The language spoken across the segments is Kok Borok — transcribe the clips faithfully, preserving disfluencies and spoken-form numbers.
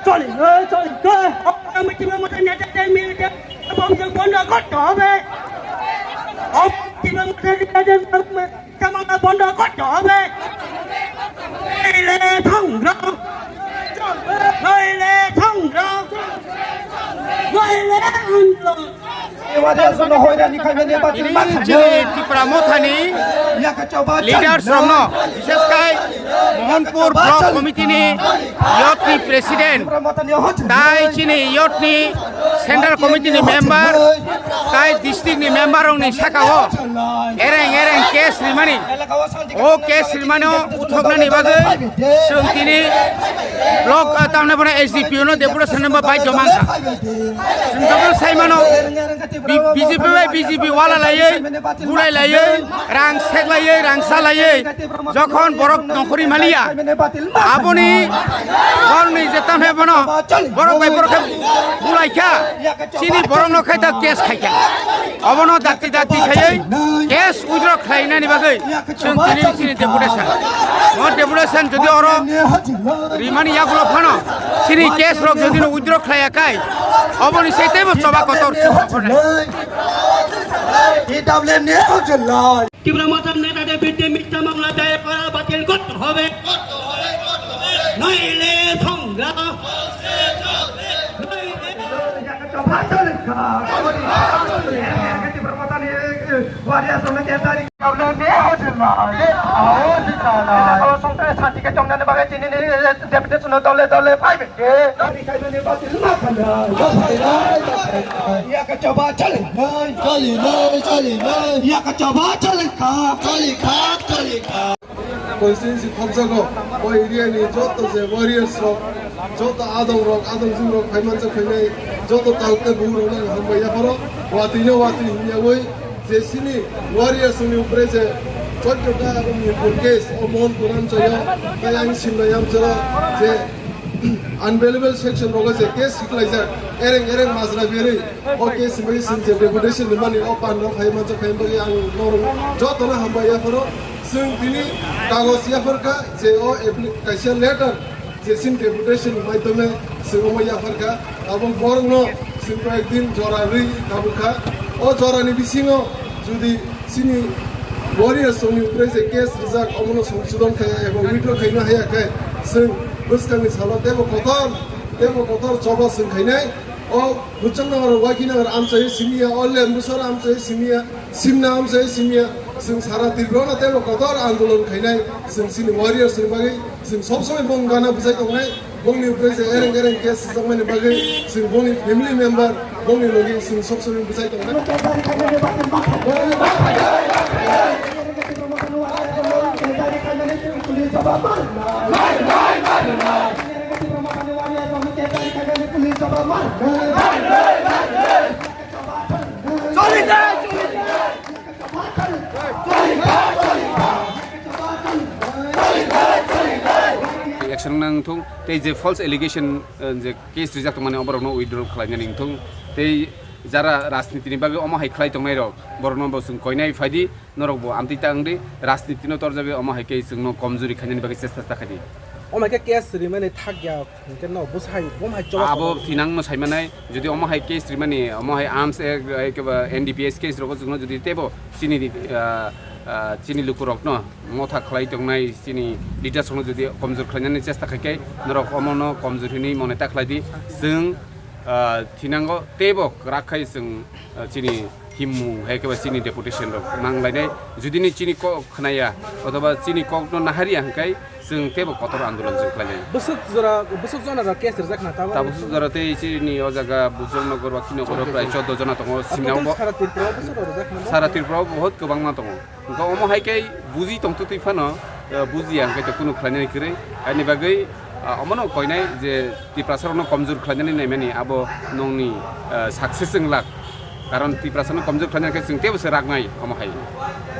Choli, choli, choli. অবিলম্বে তীব্র মথার নেতাদের বিরুদ্ধে অবিলম্বে বন্ধ করতে হবে। অবিলম্বে তীব্র মথার নেতাদের মামলা বন্ধ করতে হবে। নইলে সংগ্রাম, নইলে সংগ্রাম, নইলে আন্দোলন। Ini chini Tipra Mothani leaders rokno, bishesh khai Mohanpur Block Committee ni youth ni president, tai chini youth ni Central Committee ni member, tai district ni member rokni saka o ereng ereng case rimani. O case rimano uthoknani bagwi chwng tini block, ah, tamni bono S D P O no deputation no baidyo mankha. Chwng jotono sai mano, B-, B J P bai B J P wala laiwi, bulai laiwi, rang sek laiwi, rang sa laiwi, jokhon borok nongkhorwi maliya, aboni borokni je tamni bono borok bai borok khe bulaikha, chini borokno khai ta case khaikha. Obono dakti dakti khaiwi case withdraw khlainani bagwi chwng tini chini deputation. O deputation jodi oro rimani yagulo phano chini case rok jodi no withdraw khlaiya khai, oboni se teibo choba kotor chwng rokho nai. T W F ni hojolai. তীব্র মথার নেতাদের বিরুদ্ধে মিথ্যা মামলা দায়ের করা বাতিল করতে হবে, নইলে সংগ্রাম। Deputation dole dole phaibai. Yakachaba chale. Chale, chale, chale. Yakachaba chale kha. Chale kha, chale kha. Constituency khopjago, o area ni joto je warriors rok, joto adong rok, adong jung rok, phaimanjak phainai, joto talke bung rok nang hambai yapharo, watwi no watwi himyawi, je sini warriors ni upre je choddo ta ni case, o Mohon Kuram chayo, tai ang simna yam chalo, je unavailable section rogo je case siklaijak, ereng ereng majra berwi, o case bai sing je deputation ni mani o pan no phai mancha phai bagwi ang norok joto no hambai yapharo. Sing tini kagoj yaphar kha je o appli-, kaisa letter je sing deputation ni maidome sing omo yaphar kha. Abo borok no sing koyek din jora rwi tabuk kha. O jora ni bisingo jodi chini warriors rokni upre je case rijak, omono songsodon khaiya eba withdraw khaina haya khe, chwng bwskangni salo teibo kotor, teibo kotor choba chwng khainai. O Muchungnagar, Waikinagar amchai simiya, o Lembusar amchai simiya, Simna amchai simiya, chwng sara Tripura no teibo kotor andolon khainai, chwng chini warriors ni bagwi. Chwng sob somoi bong gana bwchai tongnai, bongni bwrwi je ereng ereng case swijak mani bagwi, chwng bongni family member, bongni logi chwng sob somoi bwchai tongnai. Action nang thung tei je false allegation, eh, je case rijak tongmani, oborokno withdraw khlainani wngthung. Tei jara rajniti ni bagwi omo hai khlai tongnai rok, borokno bo chwng koinai phaidi, norok bo amtwi ta wngdi, rajniti no torjagwi omo hai khe chwngno komjuri khainani bagwi chesta ta khaidi. Omo hai khe case rimani thak ya. Hingke no bwsai, bo hai choba abo kotor. Thinang no saimanai, jodi omo hai case rimani, omo hai arms act, eh, keba N D P S case rogo chwngno jodi teibo chini, ah, ah, chini lukurokno motha khlai tongnai, chini leaders rokno jodi komjor khlainani chesta khai khe, norok omono komjor hinwi mone ta khlai di. Chwng, ah, thinango teibo kwrak khai chwng, ah, chini himmung hai khe ba chini deputation rok nang lainai. Jodi ni chini kok khnaya othoba chini kok no nahariya hwnkhe chwng teibo kotor andolon chwng khlainai. Bwswk jora, bwswk jona rok case rijak na tamo? Tabuk jora tei chini o jaga Bujong Nogor, Wakhi Nogor o prai chordo jona tongo. Simna total bo sara Tripura o bwswk rok rijak na? Sara Tripura o bahut kwbangma tongo. Hwnkhe omo hai khe buji tongtwtwi phano, eh, bujiya hwnkhe to kunu khlainani kwrwi. Ani bagwi, ah, omono koinai je Tiprasarokno komjor khlainani naimani abo nongni, eh, success wng lak. Karon Tiprasano komjor khlainani khe chwng teibo se raknai omo hai.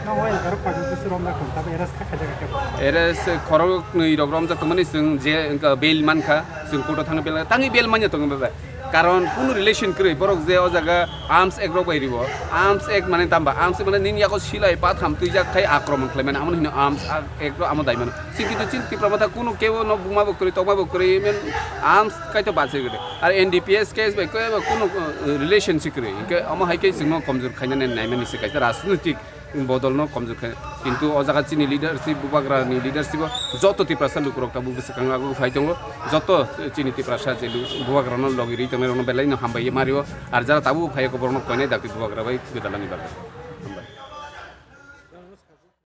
Nang o elakaro koijaknai se romjak tong, tamo arrest kha khaijak khe? Arrest khoroknwi rok romjak tongmani chwng je wngkha bail mankha, chwng court o thangwi bail, tangwi bail manya tongo bebe. Karon kunu relation kwrwi, borok je o jaga Arms Act rok bai ribo, Arms Act mane tamba, Arms Act mane nini yago silai patham twijak khai akromon khlaimani, amo hino Arms Act rok amo daimano. Chini to chini Tipra Motha kunu kebo no buma bo kwrwi, tokma bo kwrwi, men Arms kaito bachir gede. Ar N D P S case bai kebo kunu, uh, relation si kwrwi. Hingke amo hai khe chwngno komjor khainani naimani se kaisa rajnitik bodolno komjor khe. Kintu o jaga chini leadership, bubagrani leadership o joto Tiprasa lukurok tabuk bwswkango aguk phai tongo. Joto chini Tiprasa je lu-, bubagrano logi ri tongnai rokno belai no hambai ye mario. Ar jara tabuk phai borokno koinai dakti bubagra bai gwdalani bagwi.